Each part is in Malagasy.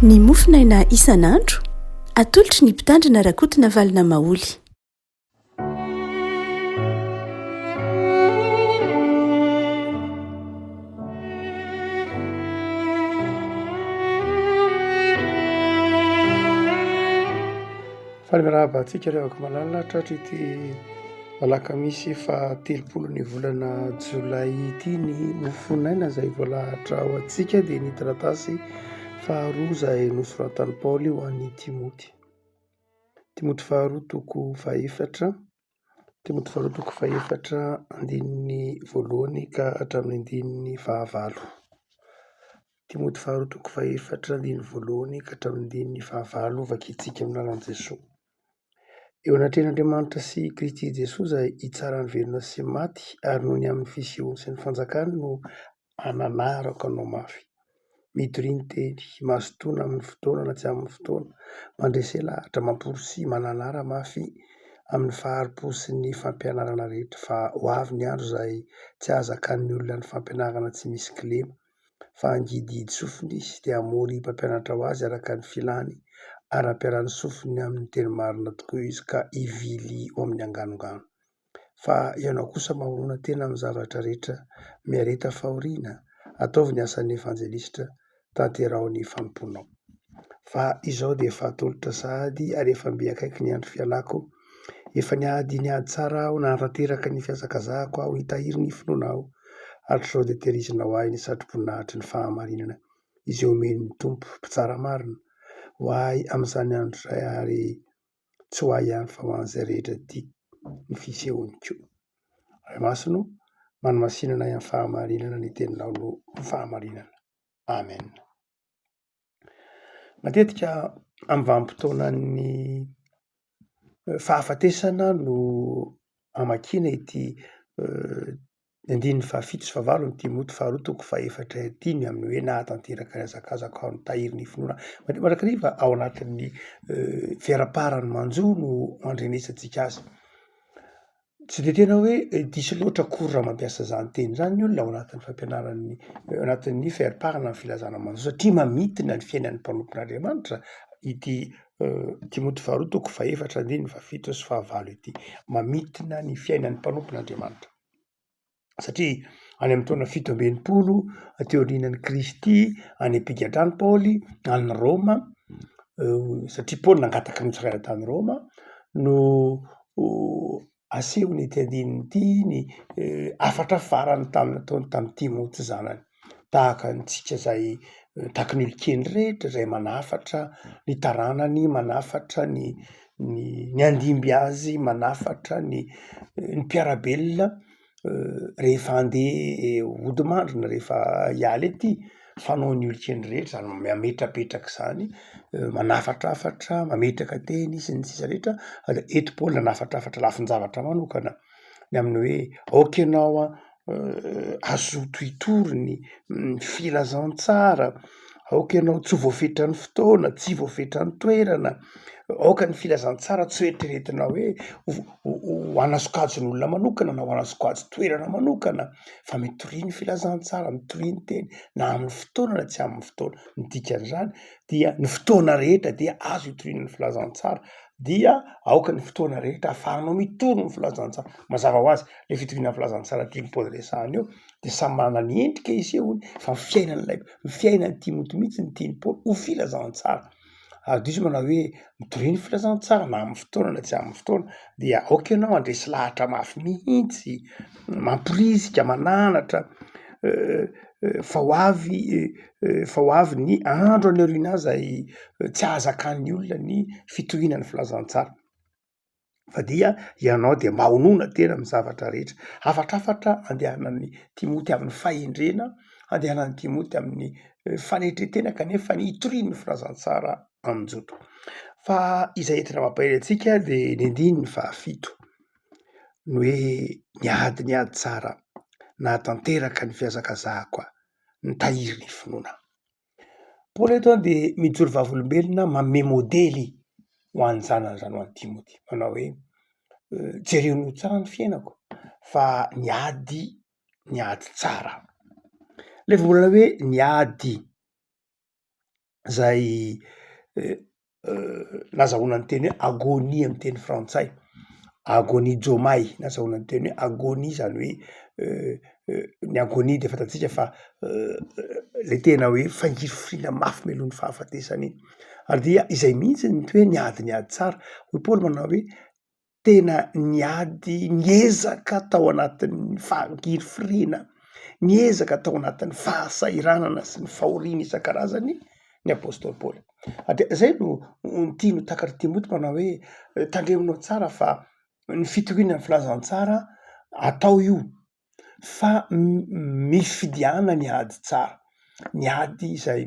Ny mofonaina isan'andro, atolotry ny Mpitandrina Rakotonavalona Maholy. Faly miarahaba antsika ry havako malala tratry ity alakamisy faha 30 ny volana jolay ity. Ny mofonaina izay voalahatra ho antsika dia ny taratasy faharoa izay nosoratan'i Paoly ho an'i Timoty. Timoty faharoa toko fahefatra, Timoty faharoa toko fahefatra andininy voalohany ka hatramin'ny andininy fahavalo. Timoty faharoa toko fahefatra andininy voalohany ka hatramin'ny andininy fahavalo vakintsika amin'ny anaran'i Jesoa. Eo anatrehan'Andriamanitra sy Kristy Jesoa izay hitsara ny velona sy ny maty ary noho ny amin'ny fisehoany sy ny fanjakany no ananarako anao mafy. Mitoria ny teny, mazotoa na amin'ny fotoana na tsy amin'ny fotoana, mandrese lahatra, mamporisia, mananara mafy amin'ny fahari-po sy ny fampianarana rehetra fa ho avy ny andro izay tsy hahazakan'ny olona ny fampianarana tsy misy kilema fa hangidihidy sofina izy dia hamory mpampianatra ho azy araka ny filany ary hampiala ny sofiny amin'ny teny marina tokoa izy ka hivily ho amin'ny anganongano. Fa ianao kosa mahonona tena amin'ny zavatra rehetra, miareta fahoriana, ataovy ny asan'ny evanjelistra, tanteraho ny fanompoanao. Fa izao dia efa atolotra sahady ary efa mby akaiky ny andro fialako. Efa niady ny ady tsara aho, nanatanteraka ny fihazakazahako aho, nitahiry ny finoana aho. Hatrizao dia tehirizina ho ahy ny satroboninahitry ny fahamarinana, izay omen'ny Tompo, Mpitsara marina, ho ahy amin'izany andro izay ary tsy ho ahy ihany fa ho an'izay rehetra tia ny fisehoany koa. Ray Masina o, manomasinana ahy amin'ny fahamarinana, ny teninao no fahamarinana. Amen. Matetika amin'ny vanim-potoanan'ny fahafatesana no amakiana ity andininy fahafito sy fahavalo ny Timoty faharoa toko fahefatra ity ny amin'ny hoe nahatanteraka ny hazakazaka aho nitahiry ny finoana. Mandrakariva ao anatin'ny fiaraparan'ny manjo no andrenesantsika azy. Tsy dia tena hoe diso loatra akory raha mampiasa izany teny izany ny olona ao anatin'ny fampianaran'ny, ao anatin'ny fiaripahana ny filazana manjo satria mamintina ny fiainan'ny mpanompon'Andriamanitra ity Timoty faharoa toko fahefatra andininy fahafito sy fahavalo ity. Mamintina ny fiainan'ny mpanompon'Andriamanitra satria any amin'ny taona 67 aty aorianan'i Kristy, any am-pigadrana Paoly any Roma satria Paoly nangataka ny hotsaraina tany Roma no asehony ity andininy ity ny hafatra farany tamin'ny nataony tamin'i Timoty zanany. Tahaka antsika izay tahaka ny olon-kendry rehetra izay manafatra ny taranany, manafatra ny ny handimby azy, manafatra ny ny mpiara-belona rehefa handeha hodimandry na rehefa hiala ety. Fanaon'ny olon-kendry rehetra zany mametrapetraka izany, manafatrafatra, mametraka teny sy ny sisa rehetra, ary eto Paoly nanafatrafatra lafin-javatra manokana ny amin'ny hoe aoka ianao an hazoto hitory ny filazantsara, aoka ianao tsy ho voafetran'ny fotoana, tsy voafetran'ny toerana, aoka ny filazantsara tsy ho eritreretina hoe ho ana sokajin'olona manokana na ho ana sokajy toerana manokana fa mitoria ny filazantsara, mitoria ny teny na amin'ny fotoana na tsy amin'ny fotoana. Ny dikan'izany dia ny fotoana rehetra dia azo itoriana ny filazantsara dia aoka ny fotoana rehetra ahafahanao mitory ny filazantsara. Mazava ho azy le fitoriana ny filazantsara tian'i Paoly resahana eo de samy manana ny endrika isehoany fa ny fiainan'ilay ny fiainan'i Timoty mihitsy no tian'i Paoly ho filazantsara. Ary diso manao hoe mitoria ny filazantsara na amin'ny fotoana na tsy amin'ny fotoana dia aoka ianao handresy lahatra mafy mihitsy, mamporisika, mananatra fa ho avy fa ho avy ny andro any aoriana izay tsy ahazakan'ny olona ny fitoriana ny filazantsara. Fa dia ianao dia mahonona tena amin'ny zavatra rehetra. Hafatrafatra andehanan'i Timoty amin'ny fahendrena, andehanan'i Timoty amin'ny fanetren-tena kanefa ny hitoriany ny filazantsara amin-joto. Fa izay entina mampahery antsika dia ny andininy fahafito, ny hoe niady ny ady tsara, nahatanteraka ny fihazakazahako aho, nitahiry ny finoana. Paoly eto dia mijoro vavolombelona manome modely ho an'ny zanany izany ho an'i Timoty, manao hoe jereo tsara ny fiainako fa niady ny ady tsara aho. Ilay voambolana hoe niady. Izay nazahoana ny teny hoe agonie amy teny frantsay, agonizomay nazahoana ny teny hoe agonie zany hoe ny agonie de fantatsika fa le tena hoe fangirifiriana mafy mialoha ny fahafatesana iny, ary dia izay mihitsy ny hoe niady ny ady tsara, hoy Paoly manao hoe tena niady niezaka tao anatin'ny fahangirifiriana, niezaka tao anatin'ny fahasahiranana sy ny fahoriana isan-karazany ny apostoly Paoly. Ary dia zay no tiany ho takatr'i Timoty manao hoe tandremonao tsara fa ny fitoriana ny filazantsara atao io fa mifidiana ny ady tsara, ny ady izay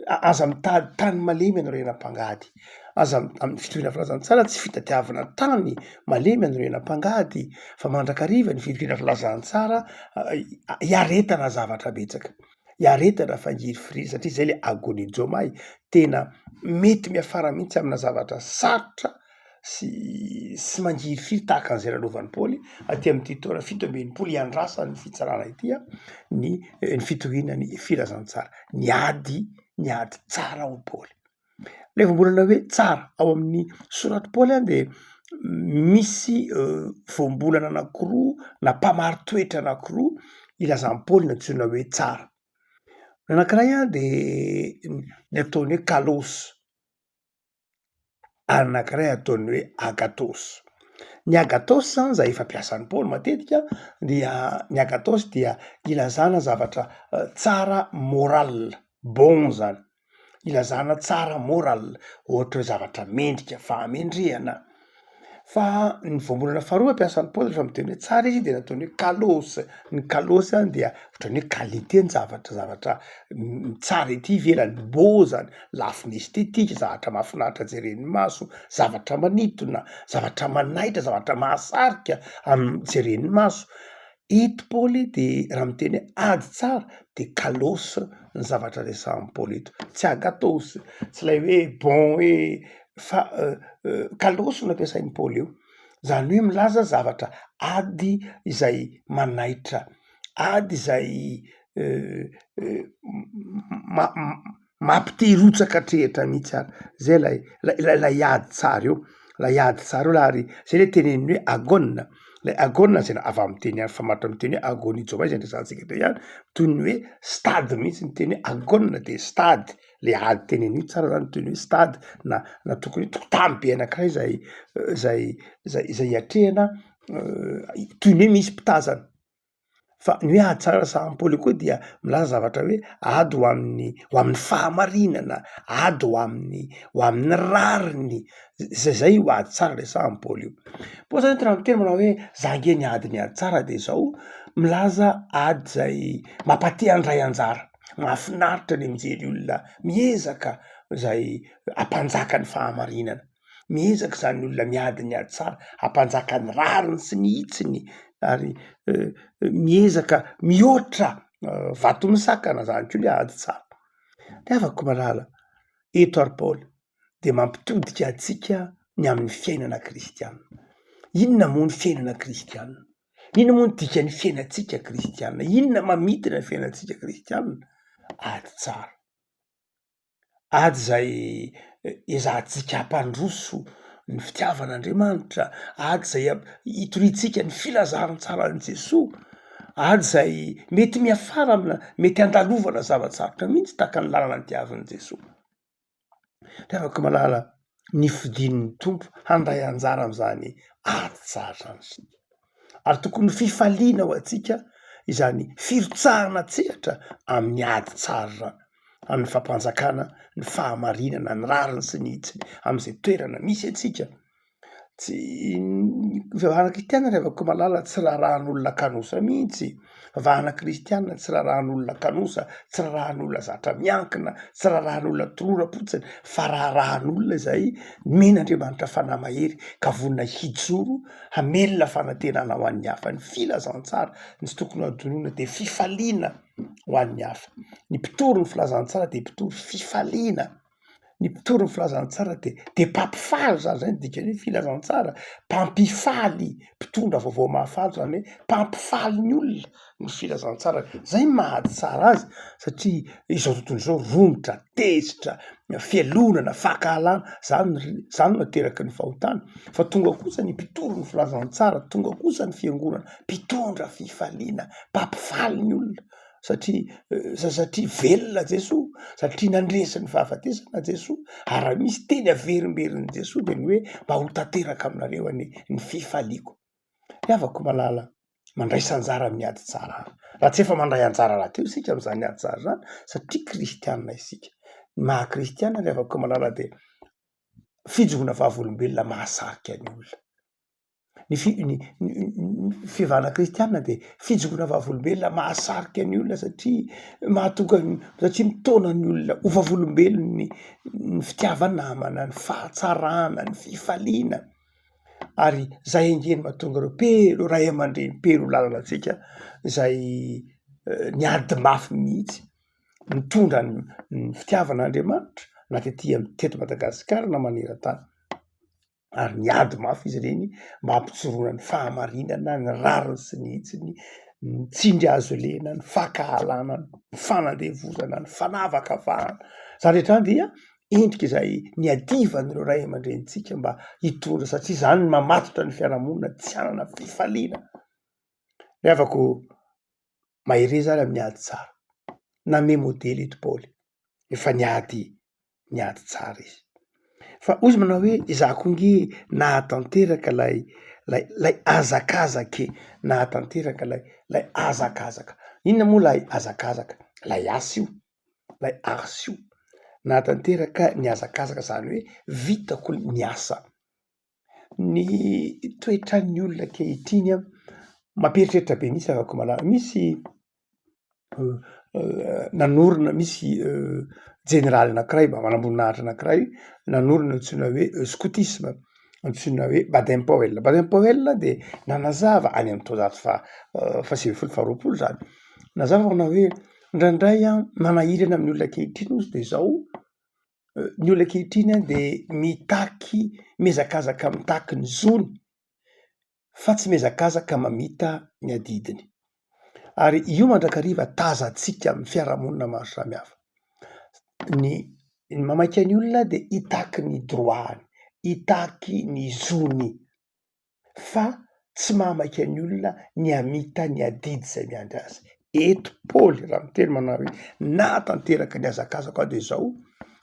aza mitady tany malemy anorenam-pangady, aza amin'ny fitoriana filazantsara tsy fitadiavana tany malemy anorenam-pangady fa mandrakariva ny fitoriana filazantsara iaretana zavatra betsaka, iaretana fangirifiriana satria zay le agonijomay tena mety miafara mihitsy amina zavatra sarotra sy sy mangirifiry tahaka an'izay lalovan'i Paoly aty amin'ity taona 67 iandrasany ny fitsarana ity a, ny ny fitoriana ny filazantsara, ny ady ny ady tsara hoy Paoly. Ilay voambolana hoe tsara ao amin'ny soratr'i Paoly a de misy voambolana anankiroa na mpamari-toetra anankiroa ilazan'i Paoly ny antsoina hoe tsara. Ny anankiray a de ny ataony hoe kalôs. ary anankiray ataony hoe agathos. Ny agathos zany zay efa ampiasan'i Paoly matetika dia ny agathos dia ilazana zavatra tsara moral, bon zany, ilazana tsara moral, ohatra hoe zavatra mendrika, fahamendrehana. Fa ny voambolana faharoa ampiasan'i Paoly rehefa miteny hoe tsara izy de nataony hoe kalôs, ny kalôs zany dia ohatran'ny hoe qualité ny zavatra, zavatra tsara ety ivelany, beau zany, lafiny estetika, zavatra mahafinaritra jeren'ny maso, zavatra manintona, zavatra manaitra, zavatra mahasarika am- jeren'ny maso. Eto Paoly de raha miteny hoe ady tsara de kalôs ny zavatra resahan'i Paoly eto, tsy agathos, tsy lay hoe bon hoe fa kalôso no ampiasain'i Paoly eo, zany hoe milaza zavatra ady izay manaitra, ady izay mampite hirotsaka an-trehitra mihitsy ary, zay lay lay ady tsara eo, lay ady tsara eo ary zay le teneniny hoe agôna, lay agôna zay avy amy teny mifamatotra amy teny hoe agônijomay zay niresahantsika teo ihany, toy ny hoe stade mihitsy ny teny hoe agôna de stade. le ady teneniny io tsara zany toy ny hoe stade na na tokony hoe tokotany be anakiray zay zay zay zay hiatrehana toy ny hoe misy mpitazana, fa ny hoe ady tsara sahampôly koa dia milaza zavatra hoe ady ho amin'ny ho amin'ny fahamarinana, ady ho amin'ny ho amin'ny rariny, zay zay io ady tsara resahan'i Paoly io, Paoly zany eto raha miteny manao hoe za nge niady ny ady tsara de zao, milaza ady zay mampate handray anjara. Mahafinaritra ny mijery olona miezaka izay hampanjaka ny fahamarinana, miezaka izany olona miady ny ady tsara hampanjaka ny rariny sy ny hitsiny ary miezaka mihoatra vato misakana zany koa le ady tsara. Ry havako malala, eto ary Paoly dia mampitodika antsika ny amin'ny fiainana kristiana. Inona moa ny fiainana kristiana? Inona moa ny dikan'ny fiainantsika kristiana? Inona mamintina ny fiainantsika kristiana? Ady tsara, ady izay ezahantsika hampandroso ny fitiavan'Andriamanitra, ady izay hitoriantsika ny filazantsaran'i Jesoa, ady izay mety miafara amina mety handalovana zava-tsarotra mihitsy tahaka ny lalana nidiavin'i Jesoa. Ry havako malala, nifidin'ny Tompo handray anjara amin'izany ady tsara izany isika. Ary tokony ho fifaliana ho antsika izany firotsahana an-tsehatra amin'ny ady tsara izany, amin'ny fampanjakana ny fahamarinana, ny rariny sy ny hitsiny amin'izay toerana misy antsika. Tsy ny fivavahana kristiana ry havako malala tsy raharahan'olona kanosa mihitsy, fivavahana kristiana tsy raharahan'olona kanosa, tsy raharahan'olona zatra miankina, tsy raharahan'olona toloram-potsiny fa raharahan'olona izay nomen'Andriamanitra fanahy mahery ka vonona hijoro hamelona fanantenana ho an'ny hafa, ny filazantsara ny tsy tokony ho adinoina dia fifaliana ho an'ny hafa, ny mpitory ny filazantsara dia mpitory fifaliana. Ny mpitory ny filazantsara de de mpampifaly zany, zay no dikan'ny hoe filazantsara, mpampifaly, mpitondra vaovao mahafaly zany hoe mpampifaly ny olona ny filazantsara, zay no mahatsara azy satria izao tontolo izao romotra, tezitra, fialonana, fankahalana, zany zany no ateraky ny fahotana, fa tonga kosa ny mpitory ny filazantsara, tonga kosa ny fiangonana mpitondra fifaliana, mpampifaly ny olona satria satria velona Jesoa, satria nandresy ny fahafatesana Jesoa, ary raha misy teny averimberin'i Jesoa de ny hoe mba ho tanteraka aminareo anie ny fifaliako. Ry havako malala, mandraisa anjara amin'ny ady tsara ary. Raha tsy efa mandray anjara rahateo isika amin'izany ady tsara izany satria kristianina isika. Ny maha kristianina ry havako malala dia fijoroana vavolombelona mahasarika ny olona. Ny fi- ny ny fivavahana kristianina dia fijoroana vavolombelona mahasarika ny olona satria mahatonga ny satria mitaona ny olona ho vavolombelon'ny ny fitiava-namana, ny fahatsarana, ny fifaliana. Ary zay ange no mahatonga ireo mpero ray aman-dreny mpero lalana antsika izay niady mafy mihitsy nitondra ny ny fitiavan'Andriamanitra na tety am- teto Madagasikara na maneran-tany. Ary niady mafy izy ireny mba hampijoroana ny fahamarinana, ny rariny sy ny hitsiny, ny tsindry hazo lena, ny fankahalana, ny fanandevozana, ny fanavakavahana. Zany rehetra zany dia endrika izay niadivan'ireo ray aman-drenintsika mba hitondra satria izany no mamatotra ny fiarahamonina tsy hanana fifaliana. Ry havako, mahereza ary amin'ny ady tsara. Nanome modely eto Paoly, efa niady niady tsara izy. Fa hoy izy manao hoe izaho koa nge nahatanteraka lay lay lay hazakazaka e, nahatanteraka lay lay hazakazaka. Inona moa lay hazakazaka? Lay asa io. Lay asa io nahatanteraka ny hazakazaka zany hoe vitako ny asa. Ny toetran'ny olona ankehitriny an, mampieritreritra be mihitsy havako malala, misy nanorina misy jeneraly anakiray mba manamboninahitra anakiray nanorina antsoina hoe skotisma antsoina hoe Baden Powell, Baden Powell de nanazava any amy taonjato faha fahasivifolo faharoapolo zany, nazava manao hoe Indraindray an, manahirana amin'ny olona ankehitriny hozy de zao, ny olona ankehitriny an de mitaky, mihazakazaka mitaky ny zony fa tsy mihazakazaka mamita ny adidiny. Ary io mandrakariva tazantsika amin'ny fiarahamonina maro samihafa. Ny ny mamaika ny olona de hitaky ny droit-ny, hitaky ny zony. fa tsy mahamaika ny olona ny hamita ny adidy izay miandry azy. Eto Paoly raha miteny manao hoe nahatanteraka ny hazakazako aho de izao,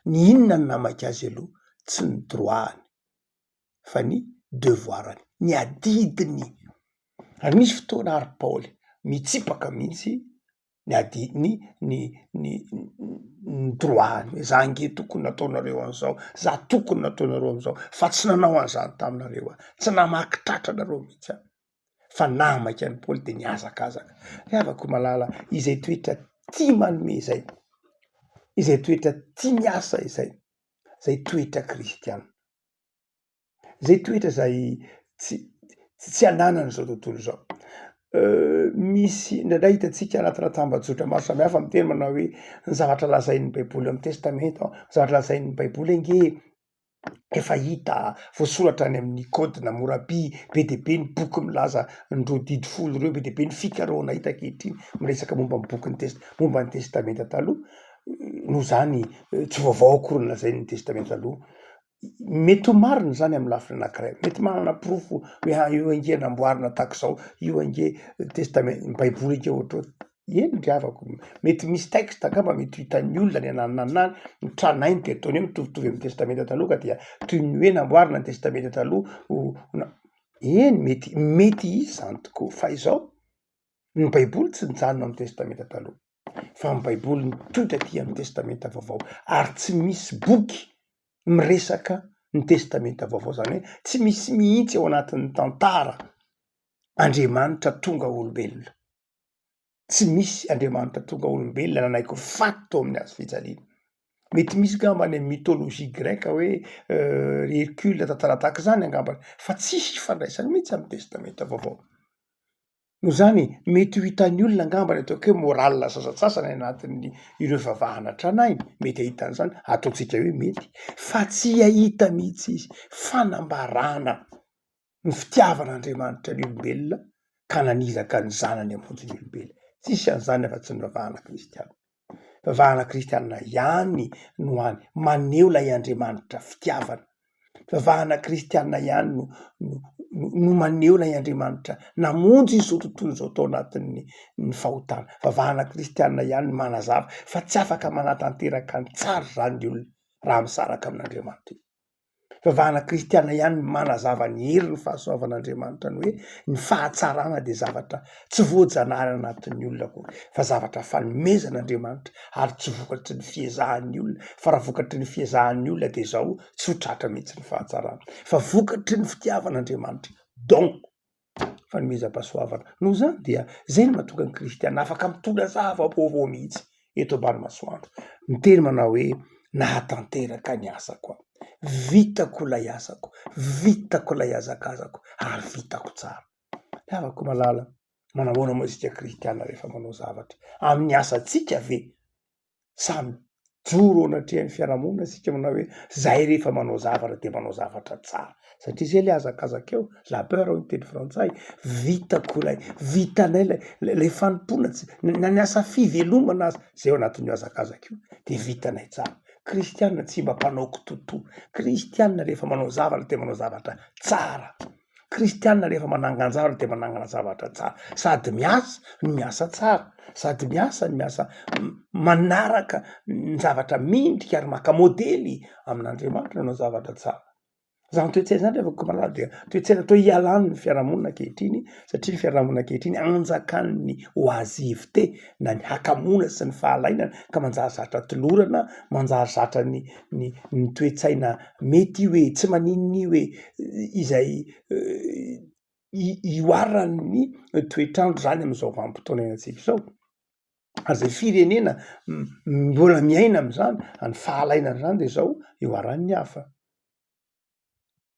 ny inona no nahamaika azy aloha? Tsy ny droit-ny fa ny devoir-ny, ny adidiny. Ary misy fotoana ary Paoly mitsipaka mihitsy ny adi- ny ny ny ny droit-ny hoe za nge tokony nataonareo an'izao, za tokony nataonareo an'izao fa tsy nanao an'izany taminareo aho, tsy namaky tratra anareo mihitsy aho, fa nahamaika an'i Paoly de nihazakazaka. Ry havako malala, izay toetra tia manome izay, izay toetra tia miasa izay, zay toetra kristiana. Zay toetra zay tsy tsy ananan'izao tontolo izao. Misy indraindray hitantsika anatina tambajotra maro samihafa miteny manao hoe ny zavatra lazain'ny baiboly amin'ny testamenta, ny zavatra lazain'ny baiboly ange efa hita voasoratra any amin'ny code n'Hammurabi, be dia be ny boky milaza an'ireo didy folo ireo, be dia be ny fikarohana hita ankehitriny miresaka momba ny bokin'ny test- momba ny testamenta taloha, noho izany tsy vaovao akory ny lazain'ny testamenta taloha. Mety ho marina izany amin'ny lafiny anankiray, mety manana porofo hoe ha io ange namboarina tahaka izao, io ange testament ny baiboly ange ohatrohatry, eny ry havako, mety misy texte angamba mety ho hitan'ny olona any ananona any, ny tranainy de ataony hoe mitovitovy amin'ny testamenta taloha ka dia toy ny hoe namboarina ny testamenta taloha ho na- eny mety mety hisy izany tokoa fa izao ny baiboly tsy nijanona amin'ny testamenta taloha. Fa ny baiboly mitohy aty amin'ny testamenta vaovao ary tsy misy boky miresaka ny testamenta vaovao zany hoe tsy misy mihitsy ao anatin'ny tantara Andriamanitra tonga olombelona, tsy misy Andriamanitra tonga olombelona nanaiky ho faty teo amin'ny hazo fijaliana. Mety misy ngamba any amin'ny mythologie grecque hoe ry Hercule tantara tahaka izany angambany fa tsisy ifandraisany mihitsy amin'ny testamenta vaovao. Noho izany, mety ho hitan'ny olona angamba ny ataoko hoe morale sasantsasany anatin'ny ireo fivavahana tranainy, mety hahita an'izany, ataontsika hoe mety, fa tsy hahita mihitsy izy fanambarana ny fitiavan'Andriamanitra ny olombelona ka naniraka ny zanany hamonjy ny olombelona. Tsisy an'izany afa-tsy ny fivavahana kristiana. Fivavahana kristiana ihany no hany maneho ilay Andriamanitra fitiavana. Fivavahana kristiana ihany no no no maneho ilay Andriamanitra namonjy izao tontolo izao tao anatin'ny ny fahotana. Fivavahana kristiana ihany no manazava fa tsy afaka manatanteraka ny tsara izany ny olona raha misaraka amin'Andriamanitra izy. Fivavahana kristiana ihany no manazava ny herin'ny fahasoavan'Andriamanitra ny hoe ny fahatsarana dia zavatra tsy voajanahary anatin'ny olona akory fa zavatra fanomezan'Andriamanitra ary tsy vokatry ny fiezahan'ny olona fa raha vokatry ny fiezahan'ny olona dia izao tsy ho tratra mihitsy ny fahatsarana fa vokatry ny fitiavan'Andriamanitra don fanomezam-pahasoavana. Noho izany dia izay no mahatonga ny kristiana afaka mitondra zava-baovao mihitsy eto ambany masoandro. Miteny manao hoe nahatanteraka ny asako aho, vitako ilay asako, vitako ilay hazakazako ary vitako tsara. Ry havako malala, manahoana moa isika kristiana rehefa manao zavatra? Amin'ny asantsika ve sa mijoro eo anatrehan'ny fiarahamonina isika manao hoe zahay rehefa manao zavatra de manao zavatra tsara satria zay le hazakazaka eo, labeur hoy ny teny frantsay, vitako ilay, vitanay lay lay fanompoana tsy na ny asa fivelomana aza zay ao anatin'io hazakazaka io de vitanay tsara. Kristianina tsy mba mpanao kitotoa, kristianina rehefa manao zavatra de manao zavatra tsara. Kristiana rehefa manangan-javatra dia manangana zavatra tsara, sady miasa no miasa tsara, sady miasa no miasa manaraka ny zavatra mendrika ary maka modely amin'Andriamanitra nanao zavatra tsara. Zany toe-tsaina zany rehefa koa dia toe-tsaina atao hialany ny fiarahamonina ankehitriny satria ny fiarahamonina ankehitriny anjakan'ny oisiveté na ny hakamoana sy ny fahalainana ka manjary zatra tolorana, manjary zatra ny ny ny toe-tsaina mety io e, tsy maninona io e, izay ihoaran'ny toetr'andro zany amin'izao vanim-potoana iainantsika izao, ary zay firenena mbola miaina am'zany, any fahalainana zany de zao ihoaran'ny hafa.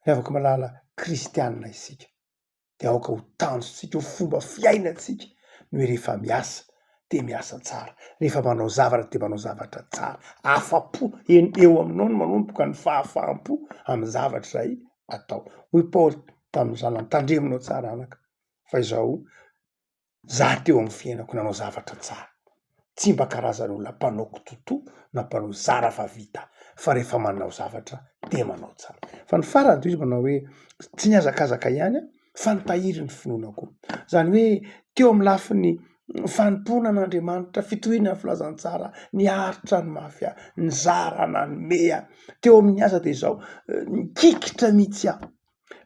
Ry havako malala, kristianina isika. de aoka ho tanjontsika, ho fomba fiainantsika ny hoe rehefa miasa de miasa tsara, rehefa manao zavatra de manao zavatra tsara, afa-po, eny eo aminao no manomboka ny fahafaham-po amin'ny zavatra izay atao. Hoy Paoly tamin'ny zanany, tandremonao tsara anaka fa izao za teo amin'ny fiainako nanao zavatra tsara, tsy mba karazan'olona mpanao kitotoa na mpanao zara fa vita fa rehefa manao zavatra de manao tsara. Fa ny farany de izy manao hoe tsy nihazakazaka ihany aho fa nitahiry ny finoana koa. Zany hoe teo amin'ny lafiny fanompoana an'Andriamanitra, fitohiana ny filazantsara, niaritra ny mafy aho, nizara nanome aho, teo amin'ny asa de izao nikikitra mihitsy aho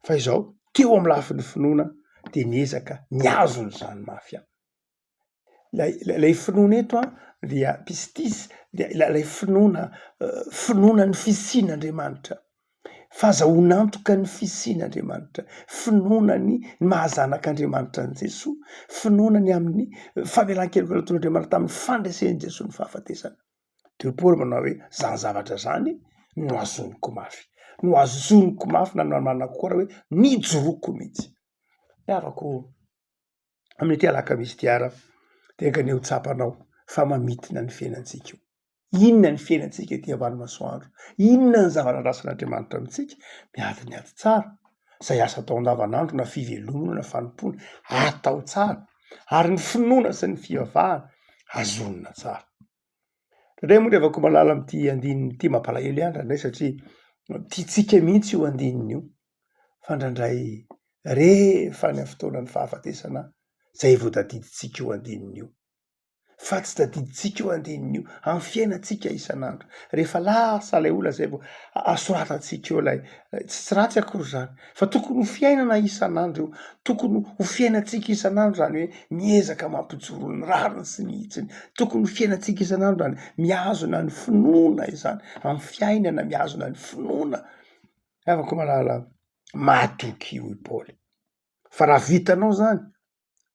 fa izao teo amin'ny lafiny finoana de niezaka nihazona izany mafy aho. Lay lay finoana eto an dia pistis dia ilay finoana finoana ny fisian'Andriamanitra, fahazahoana antoka ny fisian'Andriamanitra, finoana ny maha zanak'Andriamanitra an'i Jesoa, finoana ny amin'ny famelan-keloka nataon'Andriamanitra tamin'ny fandresen'i Jesoa ny fahafatesana. De Paoly manao hoe zany zavatra zany no azoniko mafy, no azoniko mafy na ny marina kokoa ary hoe nijoroako mihitsy. Ny havako amin'ity alakamisy ity ara dia enga anie ho tsapanao fa mamintina ny fiainantsika io. Inona ny fiainantsika ety ambany masoandro? Inona ny zavatra andrasan'Andriamanitra amintsika? Miady ny ady tsara, izay asa atao andavanandro na fivelomana na fanompoana, atao tsara ary ny finoana sy ny fivavahana hazonina tsara. Indraindray moa ry havako malala amin'ity andininy ity mampalahelo ihany indraindray satria tiantsika mihitsy io andininy io fa indraindray rehefa any amin'ny fotoanan'ny fahafatesana zay vao tadidintsika io andininy io, fa tsy tadidintsika io andininy io amin'ny fiainantsika isan'andro, rehefa lasa ilay olona zay vao asoratantsika eo ilay, tsy ratsy akory zany fa tokony ho fiainana isan'andro io, tokony ho fiainantsika isan'andro zany hoe miezaka mampijoro ny rariny sy ny hitsiny, tokony ho fiainantsika isan'andro zany mihazona ny finoana izany amin'ny fiainana mihazona ny finoana. Havako malala, matokia hoy Paoly fa raha vitanao zany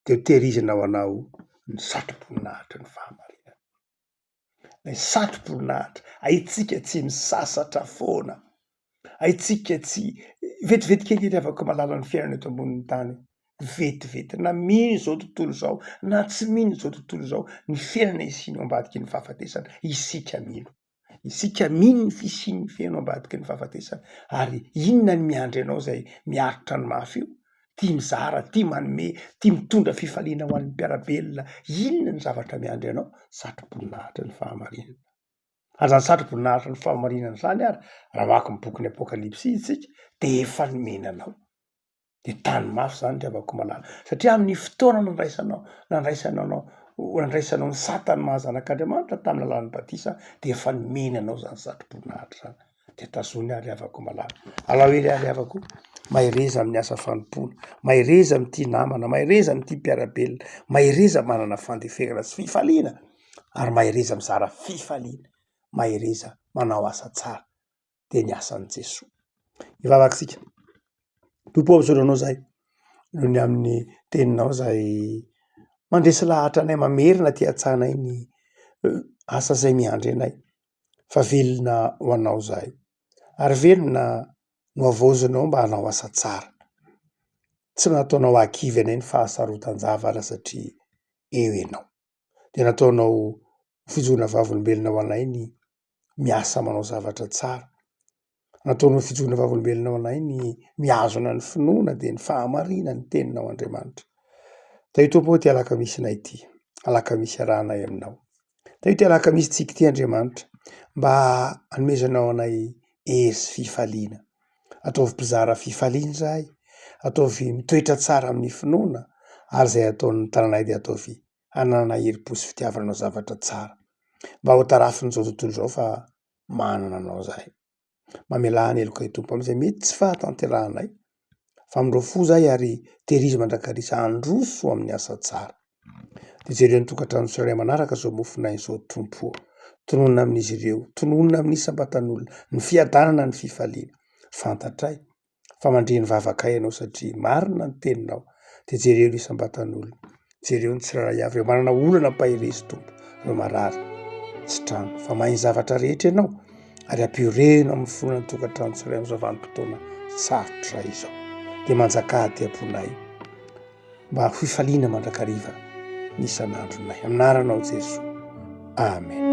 de ho tehirizina ho anao ny satroboninahitry ny fahamarinana. Ny satroboninahitra, haintsika tsy misasatra foana, haintsika tsy, vetivety kely ry havako malala ny fiainana eto ambonin'ny tany. Vetivety na mino izao tontolo izao na tsy mino izao tontolo izao ny fiainana hisian'ny ao ambadiky ny fahafatesana, isika mino. Isika mino ny fisian'ny fiainana ao ambadiky ny fahafatesana. Ary inona ny miandry anao izay miaritra ny mafy io? Tia mizara, tia manome, tia mitondra fifaliana ho an'ny mpiara-belona. Inona ny zavatra miandry anao? Satroboninahitry ny fahamarinana. Ary izany satroboninahitry ny fahamarinana izany ary, raha mamaky ny bokin'ny Apokalypsy isika, dia efa nomena anao. De tany mafy zany ry havako malala satria amin'ny fotoana nandraisanao nandraisanao anao nandraisanao ny satan'ny maha zanak'Andriamanitra tamin'ny alalan'ny batisa de efa nomeny anao zany satroboninahitra zany de tazony ary havako malala. Alao hery ary havako, mahereza amin'ny asa fanompoana, mahereza mitia namana, mahereza mitia mpiara-belona, mahereza manana fandeferana sy fifaliana ary mahereza mizara fifaliana, mahereza manao asa tsara. dia ny asan'i Jesoa. Hivavaka isika. Tompo ô, misaotra anao izahay noho ny amin'ny teninao izay mandresy lahatra anay, mamerina aty an-tsainay ny asa izay miandry anay fa velona ho anao izahay ary velona nohavaozinao mba hanao asa tsara. Tsy nataonao hahakivy anay ny fahasarotan-javatra satria eo ianao. Dia nataonao ho fijoroana vavolombelona ho anay ny miasa manao zavatra tsara. Nataonao fijoroana vavolombelona ho anay ny mihazona ny finoana dia ny fahamarinan'ny teninao Andriamanitra. Tahio Tompo ô ity alakamisinay ity, alakamisy iarahanay aminao. Tahio ity alakamisintsika ity Andriamanitra mba hanomezanao anay hery sy fifaliana. Ataovy mpizara fifaliana izahay, ataovy mitoetra tsara amin'ny finoana ary izay ataon'ny tananay dia ataovy hananana herim-po sy fitiavana hanao zavatra tsara mba ho tarafin'izao tontolo izao fa manana anao izahay. Mamelà ny helokay Tompo amin'izay mety tsy fahatanterahanay fa amin'ireo fo izahay ary tehirizo mandrakariva handroso amin'ny asa tsara. Dia jereo ny tokantrano tsirairay manaraka izao mofonay izao Tompo ô. Tononina amin'izy ireo, tononina amin'ny isam-batan'olona, ny fiadanana, ny fifaliana. Fantatray fa mandre ny vavakay ianao satria marina ny teninao de jereo ny isam-batan'olona, jereo ny tsirairay avy, ireo manana olana ampaherezo Tompo, ireo marary tsy trano fa mahay ny zavatra rehetra ianao ary ampioreno amin'ny finoana ny tokantrano tsirairay amin'izao vanim-potoana sarotra izao de manjakà aty am-ponay mba ho fifaliana mandrakariva ny isan'andronay amin'ny anaranao Jesoa. Amen.